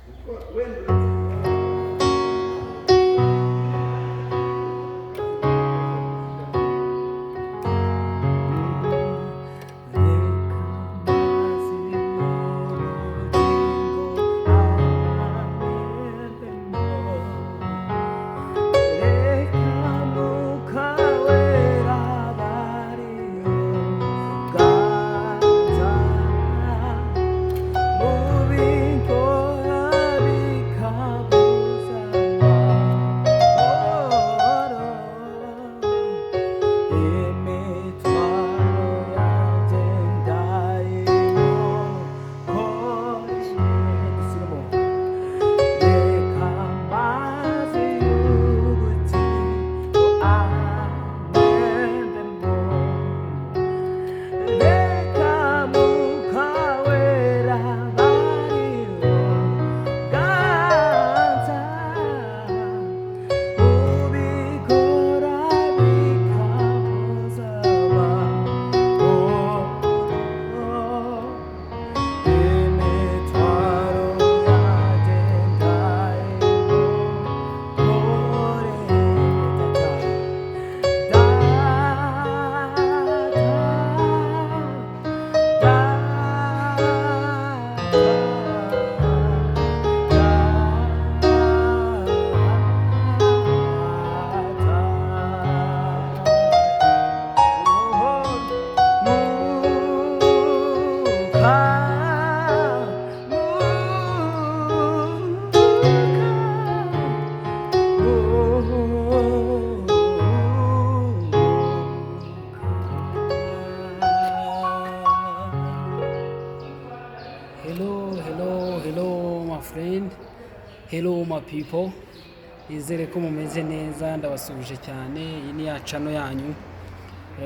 Kuko wenda uretse Hello, hello, hello my friend, hello my people. Nizere ko mumeze neza, ndabasuhuje cyane. Iyi ni ya channel yanyu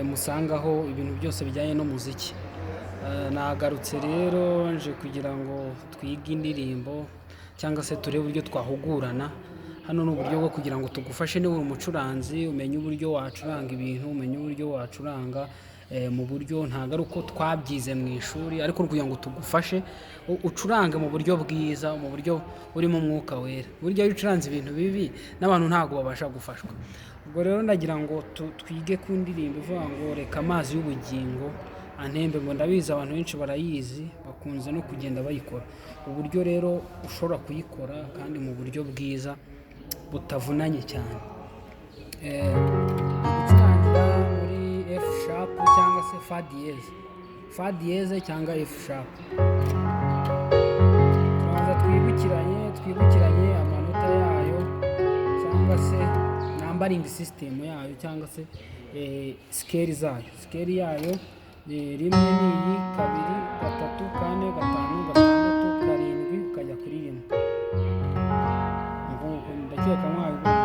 musangaho ibintu byose bijyanye n'umuziki. Nagarutse rero nje kugira ngo twige indirimbo cyangwa se turebe uburyo twahugurana. Hano ni uburyo bwo kugira ngo tugufashe niba uri umucuranzi, umenye uburyo wacuranga ibintu, umenye uburyo wacuranga mu buryo ntabwo ari uko twabyize mu ishuri, ariko ni ukugira ngo tugufashe ucurange mu buryo bwiza, mu buryo burimo umwuka wera. Burya iyo ucuranze ibintu bibi n'abantu ntabwo babasha gufashwa. Ubwo rero ndagira ngo twige ku ndirimbo ivuga ngo reka amazi y'ubugingo antembe, ngo ndabizi abantu benshi barayizi, bakunze no kugenda bayikora. Uburyo rero ushobora kuyikora kandi mu buryo bwiza butavunanye cyane. Gucurangira muri F sharp cyangwa se fa dièse, fa dièse cyangwa F sharp. Turabanza twibukiranye amanota yayo cyangwa se numbering system yayo cyangwa se scale zayo. Scale yayo ni rimwe, ni iyi, kabiri, gatatu, kane, gatanu, gatandatu, karindwi, ukajya kuri rimwe. Nguko ndakeka mwabibonye.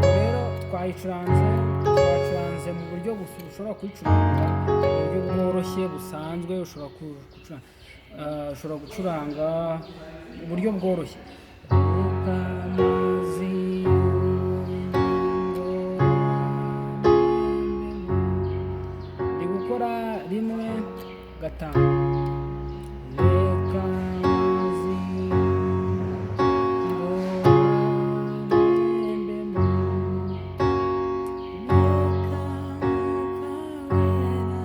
Rero twacuranze mu buryo ushobora kuyicuranga mu buryo bworoshye busanzwe, ushobora gucuranga mu buryo bworoshye. Reka amazi y'ubugingo ndi gukora rimwe gatanu. Reka amazi y'ubugingo antembemo. Reka Mwuka Wera.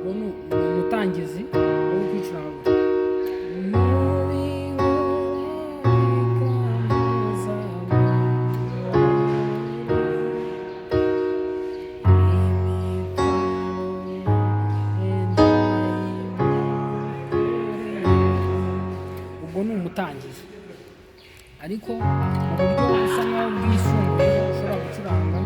Uwo ni umutangizi wo kwicuranga. Ubwo ni umutangizi, ariko mu buryo busa nkaho bwisumbuyeho ushobora gucuranga.